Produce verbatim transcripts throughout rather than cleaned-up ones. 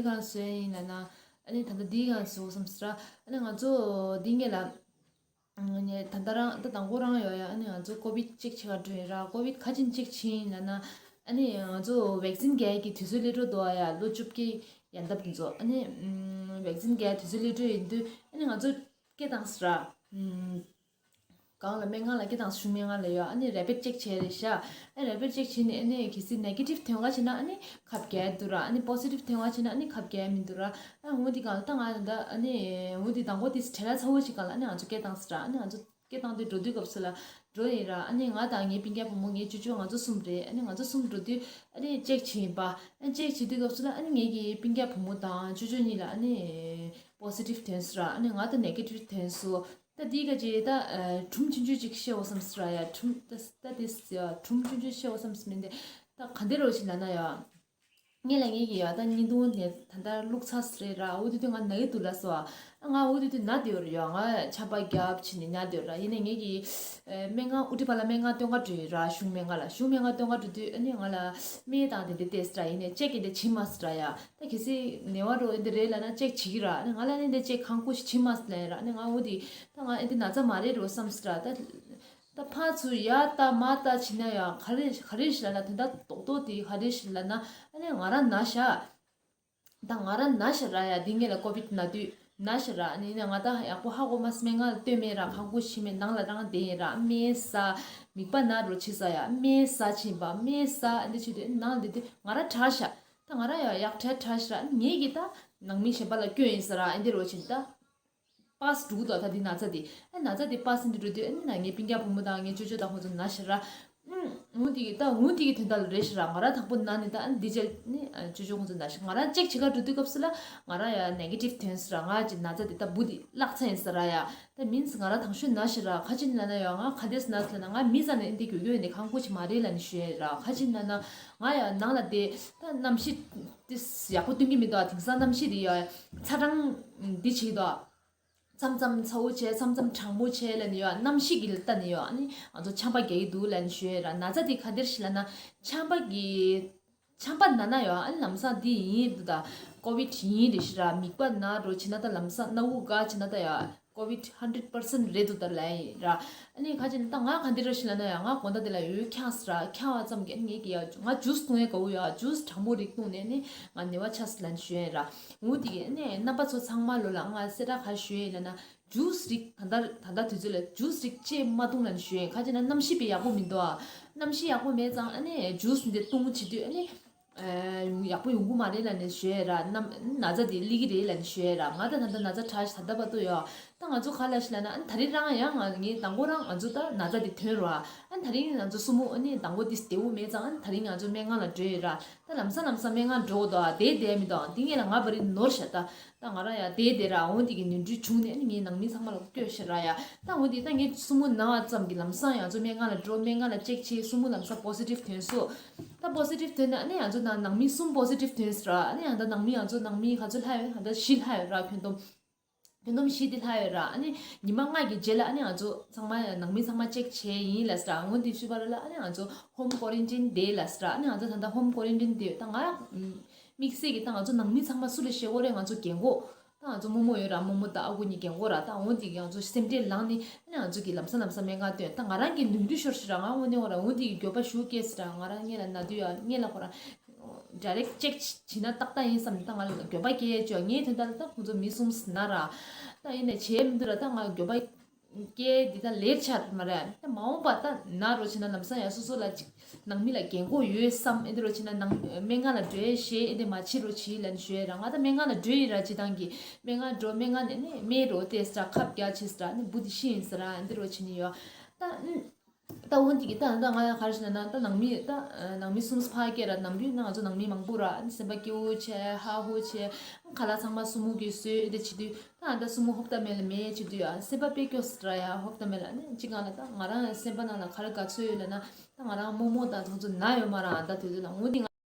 གང་བཟོས་ཡིན་ལབ་ན། ཨ་ནི་ད་ལྟ་འདི་གང་བཟོ་བསམ་སྲ། ཨ་ནི་ང་ཚོ་འདི་ངེད་ལ། ཨ་ནི་ད་ལྟ་རང་ད་དང་པོ་རང་ཡོད་ཡ། ཨ་ནི་ང་ཚོ་ཀོ་བིད་ཅེག་བྱེད་ག་འགྲོ་ཡིན་ར། ཀོ་བིད་ག་ཅིན་ཅེག་བྱེད་ཡིན་ལབ་ན། ཨ་ནི་ང་ཚོ་ཝེག་སིན་རྒྱག་ཡ་གི་དུས་ཚོད་སླེབས་འགྲོ་འདུག་ཡ། ལོ་བཅུ་བརྒྱད་ཡན་འདབ་དེ་ཚོ། ཨ་ནི་ཝེག་སིན་རྒྱག་ཡ་དུས་ཚོད་སླེབས་འགྲོ་ཡིན་དུས། ཨ་ནི་ང་ཚོ་སྐད་བཏང་སྲ། གང་ལ་སྨན་ཁང་ལ་སྐད་བཏང་། གཞུང་སྨན་ཁང་ལ་ཡོད། ཨ་ནི་རེ་པིཌ་ཅེག་བྱས་རེད་ཤག་ཨ་རེ་པིཌ་ཅེག་བྱས་ནས་ཨ་ནི་གལ་སྲིད་ནེ་གེ་ཊིབ་ཐོན་ག་བྱས་ན་ཨ་ནི་ཁབ་རྒྱག་འདུག་ར། ཨ་ནི་པོ་སི་ཊིབ་ཐོན་ག་བྱས་ན་ཨ་ནི་ཁབ་རྒྱག་མི་འདུག་ར། ཨ་འོ་འདི་གང་ལ་ད་ང་ད་ཨ་ནི་འོ་འདི་དང་པོ་དེ་བྲེལ་བ་ཚ་བོ་ཞིག་གང་ལ་ཨ་ནི་ང་ཚོ་སྐད་བཏང་སྲ། ཨ་ནི་ང་ཚོ་སྐད་བཏང་དུས་འགྲོ་དུས་སྐབས་སུ་ལ་འགྲོ་ཡིན་ར། ཨ་ནི་ང་དང་ངའི་སྤུན་ཀྱག་བུ་མོ་ངའི་ཅོ་ཅོ་ང་ཚོ་གསུམ་རེད། ཨ་ནི་ང་ཚོ་གསུམ་འགྲོ་དུས་ཨ་ནི་ཅེག་བྱེད་ཡིན་པ། ཨ་ནི་ཅེག་བྱེད་དུས་སྐབས་སུ་ལ་ཨ་ནི་ངེད་ཀྱི་སྤུན་ཀྱག་བུ་མོ་དང་ཅོ་ཅོ་གཉིས་ལ་ཨ་ནི་པོ་སི་ཊིབ་ཐོན་སྲ། ཨ་ནི་ང་ད་ནེ་གེ་ཊིབ་ཐོན་སོང་། ད་དེའི་ཁ་ཅིག་ད་ཨ་སྒྲུང་ཆུང་ཆུང་ཅིག་བཤད་འོ་བསམ་སྲ་ཡ། སྒྲུང་ད་ད་དེ་ཡ་སྒྲུང་ཆུང་ཆུང་བཤད་འོ་བསམ་སྲ་མིན་ཏེ། ད་ག་འདི་རོ་ཞིག་ལབ་ན་ཡ། ངེད་ལ་ངེད་ཀྱི་ཡ་ད་བརྙན་ཐུང་ནས་ད་ལྟ་བླུགས་ཚར་སོང་རེད་ར། འོ་དེ་དུས་ང་ན་གི་འདུག་ལབ་སོང་། ང་འོ་དེ་དུས་ན་དེ་ཡོད་རེད་ཡ། ང་ཆམ་པ་རྒྱབ་བྱས་ནས་ན་དེ་ཡོད་ར། ཡིན་ནའི་ངེད་ཀྱི་ཨ་སྨན་ཁང་ཨུ་ཊི་པ་ལ་སྨན་ཁང་སྟོན་ག་འགྲོ་ཡོད་ར། གཞུང་སྨན་ཁང་ལ། གཞུང་སྨན་ཁང་སྟོན་ག་འགྲོ་དུས་ཨ་ནི་ང་ལ་སྨན་དང་དེ་འདྲ་སྟེར་སྲ། ཡིན་ནའི་ཅེག་གི་འདི་བྱེད་མ་སྲ་ཡ། ད་གལ་སྲིད་ནད་པ་རོ་འདི་རེད་ལབ་ན་ཅེག་བྱེད་ཀྱི་ར། ཨ་ནི་ང་ལ་ནི་འདི་ཅེག་ཁང་ཁུ་ཞིག་བྱེད་མ་སྲ་ལབ་ཡ་ར། ཨ་ནི་ང་འོ་དེ་ད་ང་ཨེ་འདི་ན་ཚ་མ་རེད་རོ་བསམ་སྲ། ད་ད་ཕར་ཚུར་ཡ་ལྟ་མ་ལྟ་བྱེད་ན་ཡང་ག་རེ་ག་རེ་ཞིག་ལབ་ན། དོན་དག་རྡོག་རྡོག་དེ་ག་རེ་ཞིག་ལབ་ན། ཨ་ནི་ང་རང་ན་ཤག་ད་ང་རང་ན་ཤག་ར་ཡ། འདི་ངེད་ལ་ཀོ་བིད་ན་དུས་ན་ཤག་ར། ཨ་ནི་ང་ད་ཡག་པོ་ཧ་གོ་མ་སོང་། སྨན་ཁང་ལ་སྟོན་མེད་ར། ཁང་ཁུ་ཞིག་མེད། ནང་ལ་རང་བསྡད་ཡིན་ར། སྨན་ཟ། མིད་པ་ན་རོ་བྱེད་ས་ཡ། སྨན་ཟ་བྱིན་པ། སྨན་ཟ་འདི་བྱེད་དུས་ནང་འདི་དུས་ང་རང་དྲག་ཤག་ད་ང་རང་ཡ་ཡག་དྲག་དྲག་ཤག་ར། ངེད་ཀྱིས་ད་ནང་མི་གཞན་པ་ལ་སྐྱོན་ཡིན་ས་ར། ཨེ་འདི་རོ་བྱེད་ད། པཱས་འགྲོ་གི་འདུག་ད་འདི་ན་ཚ་འདི། ཨ་ན་ཚ་འདི་པཱས་འདི་འགྲོ་དུས་ཨ་ནི་ན་ངའི་སྤུན་ཀྱག་བུ་མོ་དང་ངའི་ཅོ་ཅོ་དང་ཁོང་ཚོ་ན་ཤག་ར། ཨུམ། འོ་འདི་གི་ད་འོ་འདི་གི་དོན་དག་ལ་རེད་ཤག་ར། ང་རང་དང་པོ་ན་ནི་ད་ཨ་ནི་འདི་རྗེས་ནི་ཨ་ཅོ་ཅོ་ཁོང་ཚོ་ན་ཤག་ང་རང་ཅེག་བྱེད་ག་འགྲོ་དུས་སྐབས་སུ་ལ་ང་རང་ཡ་ནེ་གེ་ཊིབ་ཐོན་སོང་ར། ང་ཅིག་ན་ཚ་འདི་ད་འབུ་འདི་བརླག་ཚར་ཡིན་ས་ར་ཡ། ད་མིན་ང་རང་དང་ཤོས་ན་ཤག་ར། ག་ཅི་ལབ་ན་ཡ། ང་ག་འདྲས་ན་ཟེར་ན་ང་མི་ཟ་ནས་ཨ་འདི་གྱོད་གྱོད་ནས་ཁང་ཁུ་ཅིག་མ་རེད་ལབ་ནས་ཞུ་ཡ་ར། ག་ཅི་ལབ་ན་ང་ཡ་ནང་ལ་བསྡད། ད་གནམ་གཤིས་འདི་ཡག་པོ་སྟོན་གྱི་མི་འདུག་དེང་སང་གནམ་གཤིས་འདི་ཡ་ཚ་གྲང་འདི་བྱེད་ཀྱི་འདུག་མཚམས་མཚམས་ཚ་བོ་བྱས། མཚམས་མཚམས་གྲང་མོ་བྱས་ལབ་ནས་ཡོད། གནམ་གཤིས་ཀྱི་ལྟ་ནས་ཡོད། ཨ་ནི་ང་ཚོ་ཆམ་པ་རྒྱག་གི་འདུག་ལབ་ནས་ཞུ་ཡས་ར། ན་ཚ་དེ་ག་འདིར་ཞིག་ལབ་ན་ཆམ་པ་གི་ཆམ་པ་ན་ན་ཡོད། ཨ་ནི་ལམ་སང་འདི་ཡིན་འདུག་ད་ཀོ་བིད་ཡིན་རེད་ཤག་ར། མིད་པ་ན་རོ་བྱེད་ན་ད་ལམ་སང་སྣ་བུག་འགག་བྱེད་ན་ད་ཡ་ཀོ་བིད་ཧན་ཌེཌ་པར་སེན་ཊི་རེད་འདུག་ད་ལབ་ཡིན་ར། ཨ་ནི་ག་ཅི་ལབ་ན་ད་ང་ག་འདིར་ཞིག་ལབ་ན་ཡ། ང་དགོང་དག་དེ་ལ་ཡོད་ཁྱག་སི་ར། ཁྱག་པ་ཙམ་གྱིས་ཨ་ནི་ངས་ཀྱི་ཡ་ང་ཇུས་འཐུང་ཡས་དགའ་བོ་ཡོད། ཇུས་གྲང་མོ་རིགས་འཐུང་ནས་ཨ་ནི་ང་ནད་པ་ཆགས་སོང་ལབ་ནས་ཞུ་ཡས་ར། འོ་དེ་གི་ཨ་ནི་རྣམ་པ་ཚོ་ཚང་མ་ལོ་ལ་ང་གསལ་བསྒྲགས་ག་ཞུ་ཡས་ལབ་ན། ཇུས་རིགས། ད་ལྟ་ད་ལྟ་དུས་ཚོད་ལ་ཇུས་རིགས་ཅེས་མ་འཐུང་ལབ་ནས་ཞུ་ཡས། ག་ཅི་ན་གནམ་གཤིས་དཔེ་ཡག་པོ་མི་འདུག་ཨ། གནམ་གཤིས་ཡག་པོ་མེད་ཙང་ཨ་ནི་ཇུས་འདི་འཐུང་བྱེད་དུས་ཨ་ནི་ཨ་ཡག་པོ་ཡོང་གི་མ་རེད་ལབ་ནས་ཞུ་ཡས་ར། ན་ན་ཚ་འདི་སླེབས་ཀྱི་རེད་ལབ་ནས་ཞུ་ཡས་ར། ང་ད་ད་ལྟ་ན་ཚ་དྲག་ཤག་ད་ལྟ་བར་དུ་ཡོད། ད་ང་ཚོ་ག་ལབ་ཤག་ལབ་ན། ཨ་ནི་ད་རིང་རང་ཡང་ང་ངས་དང་པོ་རང་ང་ཚོ་ད་ན་ཚ་འདི་ཐོན་རོགས་ཨ། ཨ་ནི་ད་རིང་ང་ཚོ་སྲུ་མོ་ཨ་ནི་དང་པོ་འདི་བདེ་བོ་མེད་ཙང་། ཨ་ནི་ད་རིང་ང་ཚོ་སྨན་ཁང་ལ་འགྲོ་ཡས་ར། ད་ལམ་སང་ལམ་སང་སྨན་ཁང་འགྲོ་དགོས་འདུག་ཨ། བསྡད་བསྡད་མི་འདུག་ཨ། འདི་ངས་ལ་ང་བ་རི་ནོར་ཤག་ད། ད་ང་རང་ཡ་བསྡད་བསྡད་ར། འོ་འདི་གི་ནོར་འཁྲུལ་བྱུང་ནས་ཨ་ནི་ངས་ནང་མི་ཚང་མ་ལ་བསྐྱོན་ཤག་ར་ཡ། ད་འོ་འདི་ད་ངས་སྲུ་མོ་ན་བ་ཙམ་གྱི་ལམ་སང་ང་ཚོ་སྨན་ཁང་ལ་འགྲོ། སྨན་ཁང་ལ་ཅེག་བྱས། སྲུ་མོ་ལམ་སང་པོ་སི་ཊིབ་ཐོན་སོང་། ད་པོ་སི་ཊིབ་ཐོན་ནས་ཨ་ནི་ང་ཚོ་ནང་ནང་མི་གསུམ་པོ་སི་ཊིབ་ཐོན་སོང་ར། ཨ་ནི་ཡང་ད་ནང་མི་ང་ཚོ་ནང་མི་ག་ཚོད་ལྷག་ཡོད། ད་བཞི་ལྷག་ཡོད་ར། ཁྱོན་བསྡོམས་ཁྱོན་བསྡོམས་བཞི་དེ་ལྷག་ཡོད་ར། ཨ་ནི་ཉི་མ་ལྔ་གི་རྗེས་ལ་ཨ་ནི་ང་ཚོ་ཚང་མ་ནང་མི་ཚང་མ་ཅེག་བྱས་ཡིན་ལབ་སོང་ར། འོ་འདི་ཞུས་པ་ར་ལ་ཨ་ནི་ང་ཚོ་ཧོམ་ཀོ་རན་ཊིན་བསྡད་ལབ་སོང་ར། ཨ་ནི་ང་ཚོ་ད་ལྟ་ཧོམ་ཀོ་རན་ཊིན་བསྡད་ཡོད། ད་ང་དམིགས་བསལ་གྱི་ད་ང་ཚོ་ནང་མི་ཚང་མ་སུ་ལ་བཤད་དགོས་རེད། ང་ཚོ་རྒན་གོག་ད་ང་ཚོ་རྨོ་མོ་ཡོད་ར། རྨོ་མོ་དང་ཨ་ཁུ་གཉིས་རྒན་གོག་ར། ད་འོ་འདི་ང་ཚོ་སེམས་ཁྲལ་ལངས་ནས་ཨ་ནི་ང་ཚོ་གི་ལམ་སང་ལམ་སང་སྨན་ཁང་སྟོན། ད་ང་རང་གི་ནོར་འཁྲུལ་ཤོར་ཤག་ར། ང་དངོས་གནས་ཁོ་ར་འོ་འདི་གི་འགྱོད་པ་ཞུ་སྐྱེས་སོང་ར། ང་རང་སྔོན་ལ་ན་དུས་ཡ་སྔོན་ལ་ཁོ་ར་ཌའི་རེག་ཅེག་བྱས་ན་ཏག་ཏག་ཡིན་བསམ་ནས་ད་ང་ལ་འགྱོད་པ་སྐྱེས་བྱས། ངའི་དོན་དག་ལ་ད་ཁོང་ཚོ་མི་གསུམ་ན་ར། ད་ཡིན་ནས་བྱས་མི་འདུག་ར། ད་ང་འགྱོད་པ་སྐྱེ་འདི་ད་ལས་ཆགས་མ་རེད། ད་མ་འོངས་པ་ད་ན་རོ་བྱས་ན་ལམ་སང་ཡ་སོ་སོ་ལ་ཅིག་ནང་མི་ལ་རྒན་གོག་ཡོད་བསམ། ཨེ་འདི་རོ་བྱས་ན་ནང་སྨན་ཁང་ལ་འགྲོ་ཡས་ཤེས། ཨེ་འདི་མ་བྱེད་རོ་བྱེད་ལབ་ནས་ཞུ་ཡས་ར། ང་ད་སྨན་ཁང་ལ་འགྲོ་ཡི་ར། སྤྱི་བཏང་གི་སྨན་ཁང་འགྲོ། སྨན་ཁང་ནས་ནི་སྨན་རོ་ཏེ་སི་ཏྲ་ཁབ་རྒྱག་བྱས་སི་ཏྲ་ནི་འབུ་འདི་ཤི་ཡིན་ཟེར་ར། ཨེ་འདི་རོ་བྱས་ནི་ཡོད། ད་ད་འོན་ཏེ་གི་ད་ད་ང་ག་རེ་ཞུ་ན་ན། ད་ནང་མི་ད་ནང་མི་གསུམ་ཕ་སྐད་ར། ནང་མི་ན་ང་ཚོ་ནང་མི་མང་པོ་ར། ཨ་ནི་སེམས་པ་སྐྱིད་པོ་བྱས། ཧ་ཧུ་བྱས། ཁ་ལག་ཚང་མ་སྲུ་མོ་གིས་བཟོས། ཨེ་འདི་བྱེད་དུས་ད་ད་སྲུ་མོ་ཧོབ་ཏ་མེད་ལ་མེད་བྱེད་དུས་ཡ་སེམས་པ་དཔེ་སྐྱོ་སི་ཏྲ་ཡ། ཧོབ་ཏ་མེད་ལ་ཨ་ནི་ཅི་གང་ལ་ད་ང་རང་སེམས་པ་ནང་ལ་ག་རེ་དགའ་ཚོར་ཡོད་ལབ་ན། ད་ང་རང་རྨོ་མོ་དང་དེ་ཚོ་ན་ཡོད་མ་ར། ད་དེ་ཚོ་ལ་འོ་འདི་ང་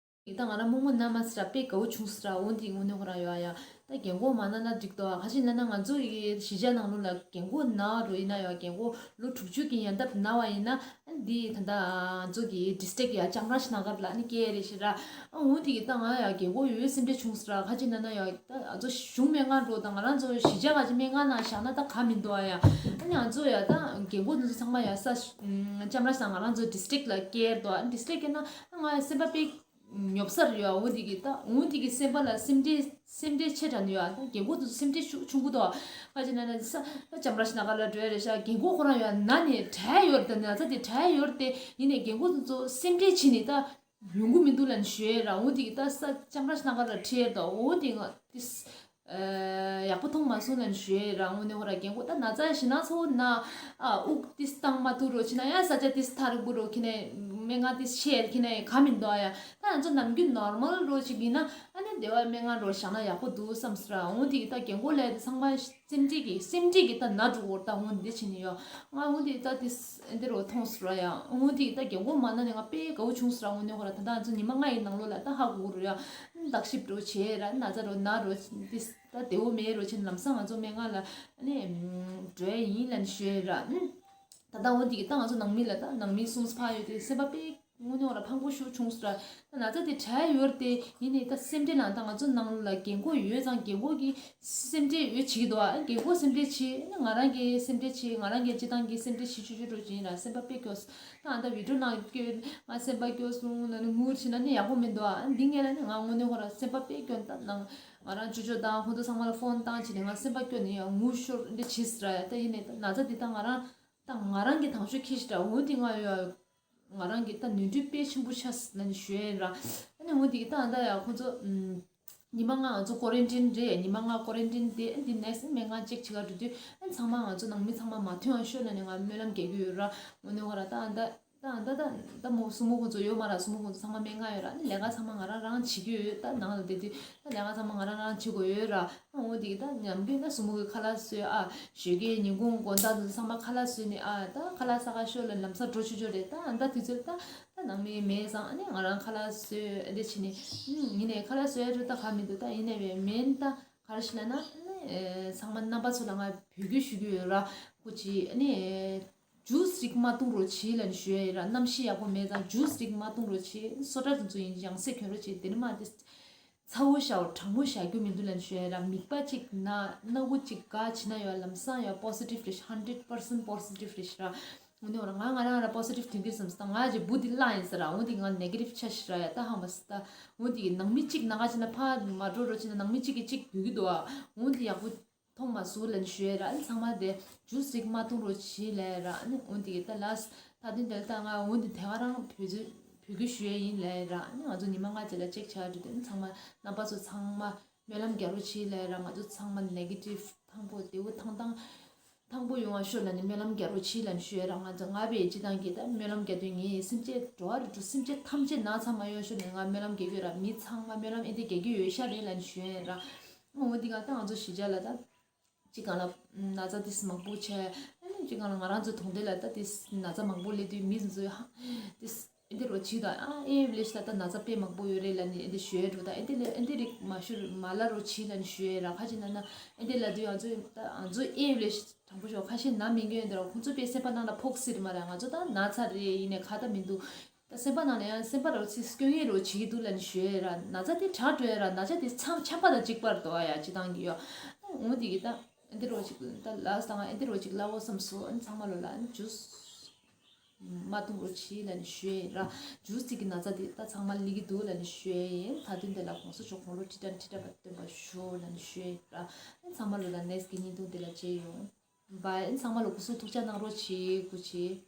ཡིན་ད་ང་རང་རྨོ་མོ་ན་མ་སི་ར་དཔེ་དགའ་བོ་བྱུང་སི་ར། འོ་འདི་དངོས་གནས་ཁོ་རང་ཡོད་ཡ། ད་རྒན་གོག་མ་ན་ན་འགྲིག་ཏོ། ཁ་ཅིག་ན་ན་ང་ཚོ་ཡི་གཞིས་ཆགས་ནང་ལོགས་ལ་རྒན་གོག་ན་རོ་ཡིན་ན་ཡོད། རྒན་གོག་ལོ་དྲུག་ཅུ་གི་ཡན་འདབ་ན་བ་ཡིན་ན། འདི་ད་ལྟ་ང་ཚོ་གི་ཌི་སི་ཊིག་ཡ་ཅམ་ར་ཤི་ན་གར་ལ་ནི་སྐྱེས་རེད་ཤི་ར། འོ་འདི་གི་ད་ང་ཡ་རྒན་གོག་ཡོད་སེམས་ཁྲལ་བྱུང་སི་ར། ཁ་ཅིག་ན་ན་ཡོད་ད་ང་ཚོ་གཞུང་སྨན་ཁང་འགྲོ་ད་ང་རང་ཚོ་གཞིས་ཆགས་ཁ་ཅིག་སྨན་ཁང་ནང་བཞག་ན་ད་ག་མི་འདུག་ཨ་ཡ། ཨ་ནི་ང་ཚོ་ཡ་ད་རྒན་གོག་འདི་ཚོ་ཚང་མ་ཡ་ས་ཅམ་ར་ཤི་ན་ང་རང་ཚོ་ཌི་སི་ཊིག་ལ་སྐྱེས་འདུག་ཨ་ཌི་སི་ཊིག་སྐྱེས་ན་ང་ཡ་སེམས་པ་དཔེ། ཉོབ་སར་ཡོད། འོ་འདི་གི་ད་འོ་འདི་གི་སེམས་པ་ལ་སེམས་ཁྲལ་སེམས་ཁྲལ་ཆེ་དྲགས་ནི་ཡོད། ད་རྒན་གོག་དེ་ཚོ་སེམས་ཁྲལ་ཤུགས་ཆུང་གུ་དོ། ཁ་ཅིག་ན་ན་ས་ད་ཅམ་ར་ཤི་ན་ག་ལ་འགྲོ་ཡ་རེད་ཤག་རྒན་གོག་ཁོ་རང་ཡོད་ན་ནི་དྲག་ཡོད་རེད། ད་ན་ཚ་དེ་དྲག་ཡོད་རེད་དེ། ཡིན་ནའི་རྒན་གོག་དེ་ཚོ་སེམས་ཁྲལ་བྱེད་ནི་ད་ཡོང་གི་མི་འདུག་ལབ་ནི་ཞུ་ཡ་ར། འོ་འདི་གི་ད་ས་ཅམ་ར་ཤི་ན་ག་ལ་ཁྲིད་ཡ་ད་འོ་འདི་ང་དེ། ཡག་པོ་མཐོང་མ་སོང་ལབ་ནི་ཞུ་ཡ་ར། དངོས་གནས་ཁོ་ར་རྒན་གོག་ད་ན་ཚ་ཞི་ན་ཚོ་ན་ཨ་དབུགས་ཏིས་བཏང་མ་ཐུབ་རོ་ཕྱིན་ན་ཡ་ས་ཆ་ཏིས་ཐ་རིག་པོ་རོ་ཁྱི་ནས་སྨན་ཁང་ཏིས་ཤེར་ཁྱི་ནས་ག་མི་འདུག་ཨ་ཡ། ད་ང་ཚོ་ནམ་རྒྱུན་ནོར་མལ་རོ་ཅིག་ཡིན་ན་ཨ་ནི་སྡེ་བ་སྨན་ཁང་རོ་བཞག་ན་ཡག་པོ་འདུག་བསམ་སི་ར། འོ་དེ་གི་ད་རྒན་གོག་ལས་དེ་ཚང་མ་སེམས་ཁྲལ་གི་སེམས་ཁྲལ་གི་ད་ན་འགྲོ་གོ་ད་འོ་འདི་ཕྱིན་ནི་ཡོ། ང་འོ་དེ་ད་ཏིས་ཨ་འདི་རོ་མཐོང་སི་ར་ཡ། འོ་དེ་གི་ད་རྒན་གོག་མ་ན་ནི་ང་དཔེ་དགའ་བོ་བྱུང་སི་ར། དངོས་གནས་ཁོ་ར་ད་ད་ང་ཚོ་ཉི་མ་ལྔ་ཡི་ནང་ལོགས་ལ་ད་ཧ་གོ་གོ་རོ་ཡ། བརྟག་ཞིབ་རོ་བྱེད་ར་ན་ཚ་རོ་ན་རོ་ཏིས། ད་བདེ་བོ་མེད་རོ་ཕྱིན་ལམ་སང་ང་ཚོ་སྨན་ཁང་ལ་ཨ་ནི་འགྲོ་ཡ་ཡིན་ལབ་ནི་ཞུ་ཡ་ར། ད་ལྟ་འོ་འདི་གི་ད་ང་ཚོ་ནང་མི་ལ་ད་ནང་མི་གསུམ་ཕ་ཡོད་དེ་སེམས་པ་དཔེ་དངོས་གནས་ཁོ་ར་ཕངས་པོ་ཤུགས་ཆུང་སི་ར། ད་ན་ཚ་དེ་དྲག་ཡོད་རེད་དེ། ཡིན་ནའི་ད་སེམས་ཁྲལ་ནང་ད་ང་ཚོ་ནང་ལ་རྒན་གོག་ཡོད་ཙང་རྒན་གོག་གི་སེམས་ཁྲལ་ཡོད་བྱེད་ཀྱི་འདུག་ཨ་རྒན་གོག་སེམས་ཁྲལ་བྱེད་ཨ་ནི་ང་རང་གི་སེམས་ཁྲལ་བྱེད་ང་རང་གི་སྤྱི་བཏང་གི་སེམས་ཁྲལ་བྱེད་ཆུ་ཆུ་རོ་བྱེད་ཡིན་ར། སེམས་པ་དཔེ་སྐྱོ་སི། ད་ང་ད་བི་ཌིའོ་ནང་སྐྱོ་ང་སེམས་པ་སྐྱོ་སོང་ན་ནི་ངུ་བྱེད་ན་ནི་ཡག་པོ་མི་འདུག་ཨ་འདི་ངས་ལ་ནི་ང་དངོས་གནས་ཁོ་ར་སེམས་པ་དཔེ་སྐྱོ་ད་ནང་། ང་རང་ཅོ་ཅོ་དང་ཁོང་ཚོ་ཚང་མ་ལ་ཕོན་བཏང་བྱས་ནས་ང་སེམས་པ་སྐྱོ་ནས་ཡང་ངུ་ཤོར་འདི་བྱས་ཟེར་ཡ། ད་ཡིན་ནའི་ད་ན་ཚ་འདི་ད་ང་རང་ད་ང་རང་གི་དང་ཤོས་ཁྱི་ཞིག་འདྲ་འོ་འདི་ང་ཡོད་ང་རང་གི་ད་ནུས་མཐུ་དཔེ་ཆེན་པོ་ཆགས་ཟེར་ནས་ཞུ་ཡ་ཡིན་ར། ཨ་ནི་འོ་འདི་གི་ད་ད་ཡ་ཁོང་ཚོ་ཉི་མ་ལྔ་ང་ཚོ་ཀོ་རན་ཊིན་རེད། ཉི་མ་ལྔ་ཀོ་རན་ཊིན་དེ་འདི་ནེག་སི་སྨན་ཁང་ཅེག་བྱེད་ག་འགྲོ་དུས་ཨ་ཚང་མ་ང་ཚོ་ནང་མི་ཚང་མ་མ་ཐོན་ཡང་ཤོད་ལ་ནས་ང་སྨོན་ལམ་རྒྱག་གི་ཡོད་ར། དངོས་གནས་ཁོ་ར་ད་ད། ད་ད་ད་ད་མོ་སྲུ་མོ་ཁོང་ཚོ་ཡོད་མ་ར། སྲུ་མོ་ཁོང་ཚོ་ཚང་མ་སྨན་ཁང་ཡོད་ར། ཨ་ནི་ལས་ཀ་ཚང་མ་ང་རང་རང་བྱེད་ཀྱི་ཡོད། ད་ནང་ལ་བསྡད་དུས་ད་ལས་ཀ་ཚང་མ་ང་རང་རང་བྱེད་དགོས་ཡོད་ར། ཨ་འོ་དེ་གི་ད་ཉམས་རྒུད་ན་སྲུ་མོ་གི་ཁ་ལག་བཟོས་ཨ་ཞོགས་ཀས་ཉིན་གུང་དགོང་དག་དུ་ཚང་མ་ཁ་ལག་བཟོས་ནས་ཨ་ད་ཁ་ལག་ཟ་ག་ཤོག་ལ་ལམ་སང་འགྲོ་ཆོག་ཆོག་རེད། ད་ཨ་ད་དུས་ཚོད་ད་ད་ནང་མི་མེད་ཙང་ཨ་ནི་ང་རང་ཁ་ལག་བཟོས་ཨ་འདི་བྱས་ནས་ཡིན་ནས་ཁ་ལག་བཟོས་ཡ་འགྲོ་ད་ག་མི་འདུག་ད་ཡིན་ནས་བས་མེད་ད་ག་རེ་ཞིག་ལ་ན་ཨ་ནི་ཚང་མ་རྣམ་པ་ཚོ་ལ་ང་འབོད་སྐུལ་ཞུ་གི་ཡོད་ར། སྐུ་མཁྱེན་ཨ་ནི། ཇུས་རིགས་མ་བཏུང་རོགས་བྱེད་ལབ་ནས་ཞུ་ཡ་ཡིན་ར། གནམ་གཤིས་ཡག་པོ་མེད་ཙང་ཇུས་རིགས་མ་བཏུང་རོགས་བྱེད། སོ་ཊ་དེ་ཚོ་ཡིན་ཡང་སེ་གྱོན་རོགས་བྱེད། དེ་ནི་མ་དེ་ཚ་བོ་ཤའོ་གྲང་མོ་བཞག་རྒྱུ་མི་འདུག་ལབ་ནས་ཞུ་ཡ་ཡིན་ར། མིད་པ་གཅིག་ན་སྣ་ཁུག་གཅིག་འགག་བྱེད་ན་ཡོད་ལམ་སང་ཡོད་པོ་སི་ཊིབ་རེད། ཧན་ཌེ་རེཌ་པར་སེན་ཊི་པོ་སི་ཊིབ་རེད་ཤི་ར། འོ་ནི་འོ་ར་ང་ང་རང་ར་པོ་སི་ཊིབ་དོན་གྱིས་བསམ་སྟངས་ང་ཅེ་བུ་དེ་བླངས་ཡིན་ཟེར་ར། འོ་དེ་ང་ནེ་གེ་ཊིབ་ཆ་ཤི་ར་ཡ་ད་ཧ་མ་སི་ད། འོ་དེ་གི་ནང་མི་གཅིག་ན་ག་བྱེད་ན་ཕ་མ་འགྲོ་རོགས་བྱེད་ན་ནང་མི་གཅིག་གིས་གཅིག་འབུད་ཀྱི་འདུག་ཨ། འོ་དེ་ཡག་པོ། མཐོང་མ་སོང་ལབ་ནས་ཞུ་ཡ་ར། ཨ་ནི་ཚང་མ་དེ་ཇུས་རིགས་མ་བཏུང་རོགས་བྱེད་ལབ་ཡ་ར། ཨ་ནི་འོ་འདི་གི་ད་ལ་ད་དུང་དེ་ལ་ད་ང་འོ་འདི་དེ་ག་རང་བོད་ཚོས་བོད་སྐད་ཞུ་ཡ་ཡིན་ལབ་ཡ་ར། ཨ་ནི་ང་ཚོ་ཉི་མ་ལྔ་རྗེས་ལ་ཅེག་བྱ་འགྲོ་དུས་ཨ་ནི་ཚང་མ་རྣམ་པ་ཚོ་ཚང་མ་སྨོན་ལམ་རྒྱག་རོགས་བྱེད་ལབ་ཡ་ར། ང་ཚོ་ཚང་མ་ནེ་གེ་ཊིབ་ཐང་པོ་བདེ་བོ་ཐང་ཐང་ཐང་པོ་ཡོང་བ་ཤོག་ལབ་ནས་སྨོན་ལམ་རྒྱག་རོགས་བྱེད་ལབ་ནས་ཞུ་ཡ་ར། ང་ཚོ་ང་བའི་སྤྱི་བཏང་གི་ད་སྨོན་ལམ་རྒྱག་དུས་ངའི་སེམས་ཅན་འགྲོ་བ་རིགས་དྲུག་སེམས་ཅན་ཐམས་ཅད་ན་ཚ་མ་ཡོང་ཤོག་ལབ་ནས་ང་སྨོན་ལམ་རྒྱག་གི་ཡོད་ར། མི་ཚང་མ་སྨོན་ལམ་ཨེ་འདི་རྒྱག་གི་ཡོད་ཤ་རེད་ལབ་ནས་ཞུ་ཡ་ར། འོ་འདི་ག་ད་ང་ཚོ་གཞིས་ཆགས་ལ་ད་གཅིག་གང་ལ་ན་ཚ་ཏིས་མང་པོ་ཆེ། ཨ་ནི་གཅིག་གང་ལ་ང་རང་ཚོ་གྲོང་སྡེ་ལ་ད་ཏིས་ན་ཚ་མང་པོ་སླེབས་དུས་མི་ཚོ་ཧ་ཏིས་ཨེ་འདི་རོ་ཆི་ད་ཨ་ཨེ་བླེ་ཤ་ད་ད་ན་ཚ་དཔེ་མང་པོ་ཡོད་རེད་ལབ་ནི་ཨེ་འདི་ཞུ་ཡ་འགྲོ། ད་ཨེ་འདི་ལ་ཨེ་འདི་རིགས་མ་ཞུ་མ་ལ་རོ་ཆི་ལབ་ནི་ཞུ་ཡ་ར། ཁ་ཅིག་ན་ན་ཨེ་འདི་ལ་དུས་ང་ཚོ་ད་ང་ཚོ་ཨེ་བླེ་ཤ་དྲང་པོ་ཤོག་ཁ་ཤས་ན་མི་འགྱོད་འདི་ར་ཁོང་ཚོ་དཔེ་སེམས་པ་ནང་ལ་ཕོག་སྲིད་མ་རེད། ང་ཚོ་ད་ན་ཚ་རེད་ཡིན་ནས་ཁ་ད་མི་འདུག་ད་སེམས་པ་ནང་ལ་ཡང་སེམས་པ་རོ་ཚིག་སྐྱོ་ངེས་རོ་བྱེད་ཀྱི་འདུག་ལབ་ནས་ཞུ་ཡ་ར། ན་ཚ་དེ་དྲག་འགྲོ་ཡ་ར། ན་ཚ་དེ་ཆམ་ཆམ་པ་དང་གཅིག་པར་དོ་ཡ་སྤྱི་བཏང་གི་ཡོ། འོ་དེ་གི་ད་ཨེ་འདི་རོ་ཅིག་ད་ལགས་དང་ཨེ་འདི་རོ་ཅིག་ལབ་འོ་བསམ་སོ། ཨ་ནི་ཚང་མ་ལོ་ལ་ཨ་ནི་ཇུས་མ་བཏུང་རོ་བྱེད་ལབ་ནས་ཞུ་ཡ་ར། ཇུས་ཅིག་གི་ན་ཚ་དེ་ད་ཚང་མ་ལི་གི་འདུག་ལབ་ནས་ཞུ་ཡ་ཡིན། ད་དུང་དེ་ལ་གོང་ས་མཆོག་དགུང་ལོ་ཁྲི་ཕྲག་ཁྲི་ཕྲག་པ་བརྟན་པ་ཞུ་ལབ་ནས་ཞུ་ཡ་ར། ཨ་ནི་ཚང་མ་ལོ་ལ་ནེག་སི་གི་བརྙན་ཐུང་དེ་ལ་མཇལ་ཡོང་། བཱའི། ཨ་ནི་ཚང་མ་ལ་སྐུ་གཟུགས་ཐུགས་ཅག་གནང་རོགས་བྱེད། སྐུ་མཁྱེན།